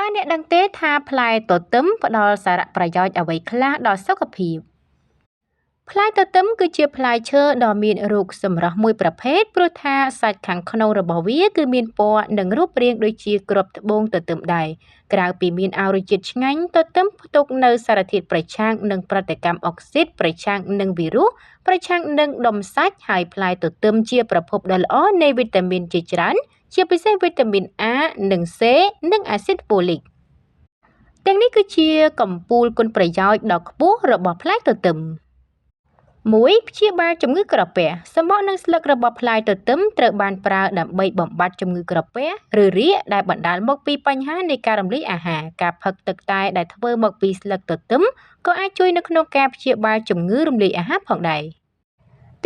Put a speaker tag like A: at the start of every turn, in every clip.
A: តើអ្នកដឹងទេថាផ្លែទទឹមផ្ដល់សារៈប្រយោជន៍អ្វីខ្លះដល់សុខភាពផ្លែទទឹមគឺជាផ្លែឈើដ៏មានរូបសម្រស់មួយប្រភេទព្រោះថាសាច់ខាងក្នុងរបស់វាគឺមានពណ៌និងរូបរាងដូចជាគ្រាប់ត្បូងទទឹមដែរក្រៅពីមានរសជាតិឆ្ងាញ់ទទឹមផ្ទុកនូវសារធាតុប្រឆាំងនឹងប្រតិកម្មអុកស៊ីតប្រឆាំងនឹងវីរុសប្រឆាំងនឹងដុំសាច់ហើយផ្លែទទឹមជាប្រភពដ៏ល្អនៃវីតាមីនជាច្រើនជាពិសេសវីតាមីន A និង C និងអាស៊ីតហ្វូលិកទាំងនេះគឺជាកម្ពូលគុណប្រយោជន៍ដ៏ខ្ពស់របស់ផ្លែទទឹម1ព្យាបាលជំងឺក្រពះសម្បកនិងស្លឹករបស់ផ្លែទទឹមត្រូវបានប្រើដើម្បីបំបត្តិជំងឺក្រពះឬរាគដែលបណ្ដាលមកពីបញ្ហានៃការរំលាយអាហារការផឹកទឹកតែដែលធ្វើមកពីស្លឹកទទឹមក៏អាចជួយនៅក្នុងការព្យាបាលជំងឺរំលាយអាហារផងដែរ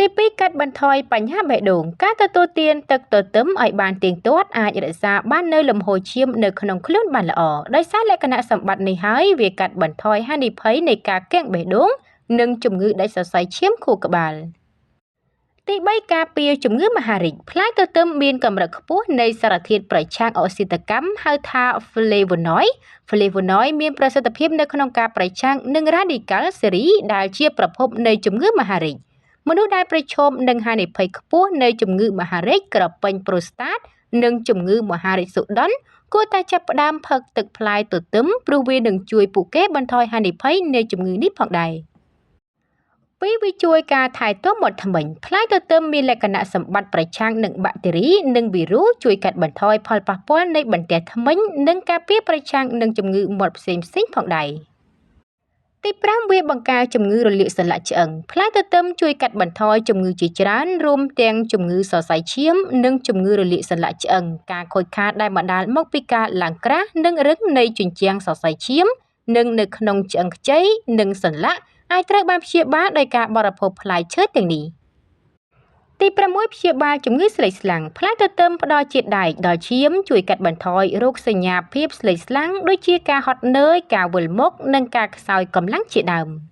A: ទី2កាត់បន្ថយបញ្ហាបេះដូងការទទួលទានទឹកទទឹមឲ្យបានទៀងទាត់អាចរក្សាបាននូវលំហូរឈាមនៅក្នុងខ្លួនបានល្អដោយសារលក្ខណៈសម្បត្តិនេះហើយវាកាត់បន្ថយហានិភ័យនៃការគាំងបេះដូងនិងជំងឺដាច់សរសៃឈាមខួរក្បាលទី3ការពារជំងឺមហារីកផ្លែទទឹមមានកម្រិតខ្ពស់នៃសារធាតុប្រឆាំងអុកស៊ីតកម្មហៅថា Flavonoid Flavonoid មានប្រសិទ្ធភាពនៅក្នុងការប្រឆាំងនឹងរ៉ាឌីកាល់សេរីដែលជាប្រភពនៃជំងឺមហារីកមនុស្សដែលប្រឈមនឹងហានិភ័យខ្ពស់នៃជំងឺមហារីកក្រពេញប្រូស្តាតនិងជំងឺមហារីកសុដន់គួរតែចាប់ផ្ដើមផឹកទឹកផ្លែទទឹមព្រោះវានឹងជួយពួកគេបន្ថយហានិភ័យនៃជំងឺនេះផងដែរពីរវាជួយការថែទាំមាត់ធ្មេញផ្លែទទឹមមានលក្ខណៈសម្បត្តិប្រឆាំងនឹងបាក់តេរីនិងវីរុសជួយកាត់បន្ថយផលប៉ះពាល់នៃបន្ទះធ្មេញនិងការពារប្រឆាំងនឹងជំងឺមាត់ផ្សេងៗផងដែរទី5វាបង្ការជំងឺរលាកសន្លាក់ឆ្អឹងផ្លែទទឹមជួយកាត់បន្ថយជំងឺជាច្រើនរួមទាំងជំងឺសរសៃឈាមនិងជំងឺរលាកសន្លាក់ឆ្អឹងការខូចខាតដែលបណ្ដាលមកពីការឡើងក្រាស់និងរឹងនៃជញ្ជាំងសរសៃឈាមនិងនៅក្នុងឆ្អឹងខ្ចីនិងសន្លាក់អាចត្រូវបានព្យាបាលដោយការបរិភោគផ្លែឈើទាំងនេះទី6ព្យាបាលជំងឺស្លេកស្លាំងផ្លែទទឹមផ្ដល់ជាតិដែកដល់ឈាមជួយកាត់បន្ថយរោគសញ្ញាភាពស្លេកស្លាំងដូចជាការហត់នឿយការវិលមុខនិងការខ្សោយកម្លាំងជាដើម។